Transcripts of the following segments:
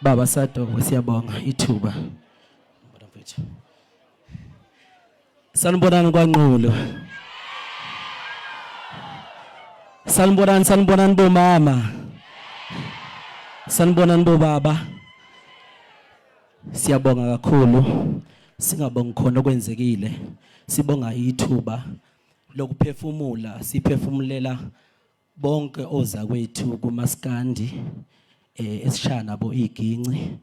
Baba Sadokwe, siyabonga ithuba. Mbona mfethu. Sanibonani kwaNqulu. Sanibonani, sanibonani bomama. Sanibonani bobaba. Siyabonga kakhulu. Singabongi khona okwenzekile. Sibonga ithuba lokuphefumula, siphefumulela bonke ozakwethu kumaskandi esishaya nabo iginci.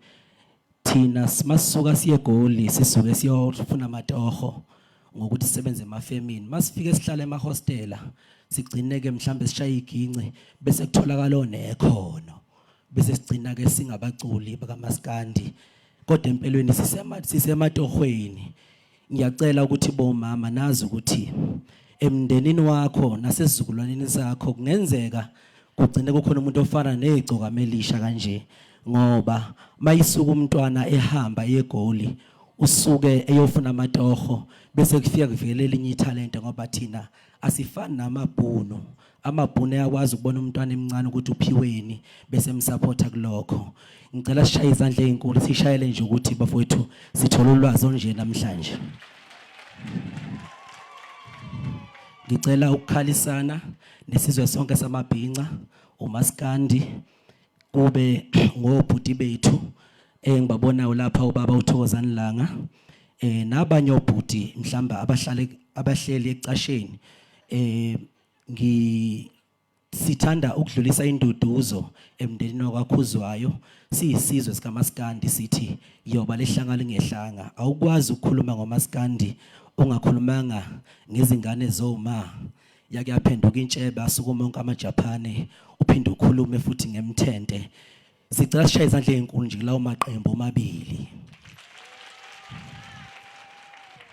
Thina masuka siye eGoli sisuke siyofuna amatoho ngokuthi sisebenze emafemini. Masifike sihlala emahostela sigcine ke mhlambe sishaya iginci bese kutholakala onekhono, bese sigcina ke singabaculi bakamaskandi, kodwa empelweni sisematohweni. Ngiyacela ukuthi bomama nazi ukuthi emndenini wakho nasesizukulwaneni sakho kungenzeka kugcine kukhona umuntu ofana negcokamelisha kanje, ngoba mayisuka umntwana ehamba eGoli usuke eyofuna amatoho bese kufika kuvele elinye ithalente, ngoba thina asifani namabhunu. Amabhunu ayakwazi ukubona umntwana emncane ukuthi uphiweni bese emsupporta kulokho. Ngicela sishaye izandla ezinkulu, sishayele nje ukuthi bafowethu sithola ulwazi olunje namhlanje. Ngicela ukukhalisana nesizwe sonke samabhinca, umaskandi, kube ngobhuti bethu engibabonayo lapha, ubaba uThokozani Langa, nabanye obhuti mhlamba abahlale abahleli ecasheni. Ngi sithanda ukudlulisa induduzo emndenini wakwaKhuzwayo. Siyisizwe sikaMaskandi, sithi yoba lehlanga lingehlanga. Awukwazi ukukhuluma ngoMaskandi ungakhulumanga ngezingane zoma yake yaphenduka intshebe, asukuma onke amaJaphane, uphinde ukhulume futhi ngemthente. Sicela sishaye izandla ezinkulu nje kulawo maqembu omabili.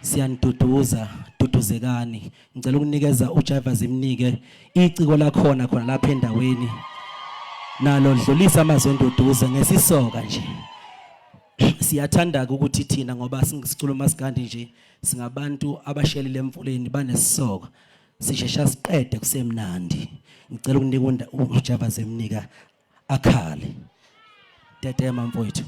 Siyaniduduza, duduzekani. Ngicela ukunikeza uJaiva Zimnike iciko lakhona khona lapha endaweni, nalo dlulisa amazwi enduduzo ngesisoka nje. Siyathanda ukuthi thina ngoba sicula umaskandi nje singabantu abashelile emfuleni banesisoka, sishesha siqede kusemnandi. Ngicela ukunika uJaiva Zimnika akhale. Tetema mfowethu.